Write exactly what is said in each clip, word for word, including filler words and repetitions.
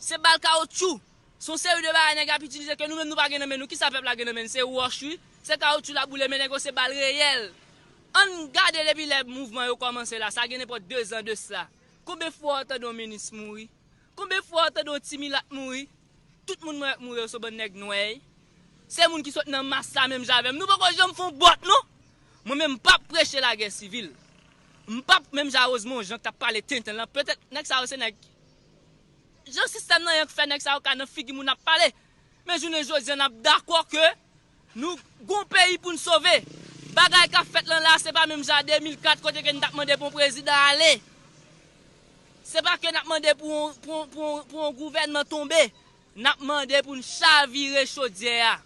Se bal kawotchou. Se yon seri de bagay nèg ap itilize ke nou menm nou pa gen nan men nou. Kisa pèp la gen nan men l? Se wòch, wi. Se kawotchou l ap boule, men nèg yo se bal reyèl. Ann gade depi lè mouvman yo kòmanse la, sa gen nenpòt dezan de sa. Konbyen fwa w tande yon minis mouri? Konbyen fwa w tande yon ti milat mouri? Tout moun mwen wè k mouri yo se bann nèg nwè. Se moun ki sot nan mas la menm jan avè m. Nou poko janm fè yon bòt non. Mwen menm m p ap preche lagè sivil. M p ap menm jan Rosemond Jean k t ap pale tenten lan. Petèt nèg sa yo se nèg jan sistèm nan ye k fè nèg sa yo ka nan figi moun ap pale. Men jounen jodi a n ap dakò ke nou gon peyi pou n sove. Bagay k ap fèt lan la se pa menm jan de mil kat kote ke n t ap mande pou yon prezidan ale. Se pa ke n ap mande pou yon, pou yon, pou yon, pou yon gouvènman tonbe. N ap mande pou n chavire chodyè a.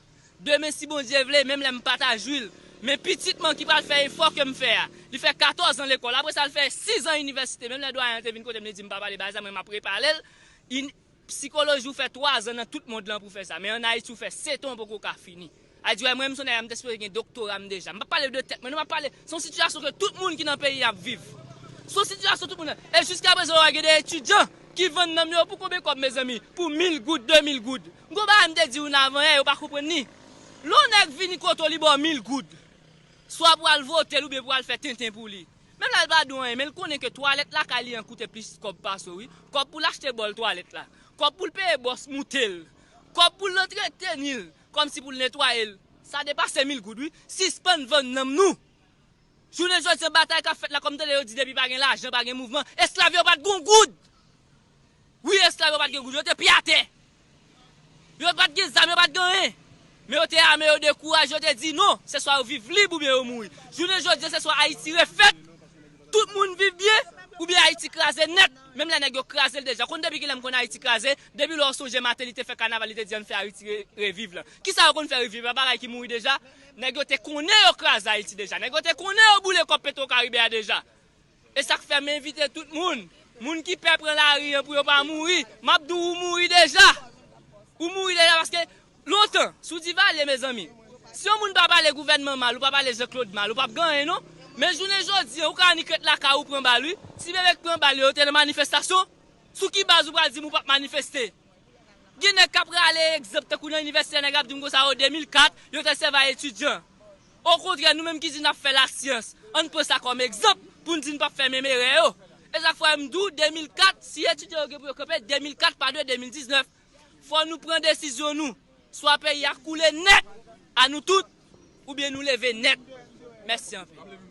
Demen si Bondye vle, menm lè m pa ta jwi l. Men pitit mwen ki pral fè efò ke m fè a. Li fè katòz an lekòl, apre sa l fè sis an inivèsite. Menm lè dwayen an te vin kote m, li di m pa pale bagay sa, mwen m ap repale l. In, sikoloji ou fè twa zan nan tout mond lan pou fè sa. Men ann Ayiti ou fè sèt an ou poko ka fini. A di wè mwen m se yon nèg m te sipoze gen doktora m deja. M p ap pale de tèt mwen non, m ap pale se yon sitiyasyon ke tout moun ki nan peyi a ap viv. Se yon sitiyasyon tout moun nan. E jiskaprezan w wè gen de etidyan ki vann nanm yo pou konbyen kòb mezanmi? Pou mil goud, de mil goud. M gon bagay m te di w nan avan yè, yo pa konprann li. Lè yon nèg vini kote w li ba w mil goud, swa pou al vote l oubyen pou al fè tenten pou li. Menm lè l pa di w anyen, men l konnen ke twalèt lakay li an koute plis kòb pase w wi. Kòb pou l achte bòl twalèt la. Kòb pou l peye bòs moute l. Kòb pou l antreteni l, kòmsi pou l netwaye l. Sa depase mil goud wi. Sispann vann nanm nou. Jounen jodi a batay k ap fèt la kòm tande yo di depi pa gen lajan pa gen mouvman. Esklav yo pa t gon goud. Wi esklav yo pa t gen goud, yo te pye atè. Yo pa t gen zam, yo pa t gen anyen. Men yo te ame, yo dekouraje, yo te di non, se swa yo viv lib oubyen yo mouri. Jounen jodi a se swa Ayiti refèt, tout moun viv byen, oubyen Ayiti kraze nèt. Menm lè nèg yo kraze l deja. Konn depi kilè m konn Ayiti kraze? Depi lè w sonje Martelly te fè kanaval, li te di ann fè Ayiti re- reviv lan. Kisa yo konn fè reviv la? Bagay ki mouri deja? Nèg yo te konnen yo kraze Ayiti deja. Nèg yo te konnen yo boule kòb Petwokaribe a deja. E sa k fè m envite tout moun, moun ki pè pran lari an pou yo pa mouri, m ap di w ou mouri deja. Ou mouri deja paske lontan, sou Divalye mezanmi, si yon moun pa pale gouvènman mal, ou pa pale Jean Claude mal, ou p ap gen anyen non. Men jounen jodi a, ou ka annik ret lakay ou pran bal wi. Ti bebe k pran bal yo, yo te nan manifestasyon? Sou ki baz ou pral di m ou p ap manifeste? Gen nèg k ap rale egzanp tankou nan inivèsite nèg ap di m konsa o de mil kat yo te sèvi a etidyan. Okontrè nou menm ki di n ap fè lasyans, ann pran sa kòm egzanp pou n di n p ap fè menm erè yo. E sa k fè m di w de mil kat si etidyan yo gen pou yo kanpe de mil kat pa dwe de mil diznèf. Fò nou pran desizyon nou. Swa peyi a koule nèt a nou tout oubyen nou leve nèt. Mèsi anpil.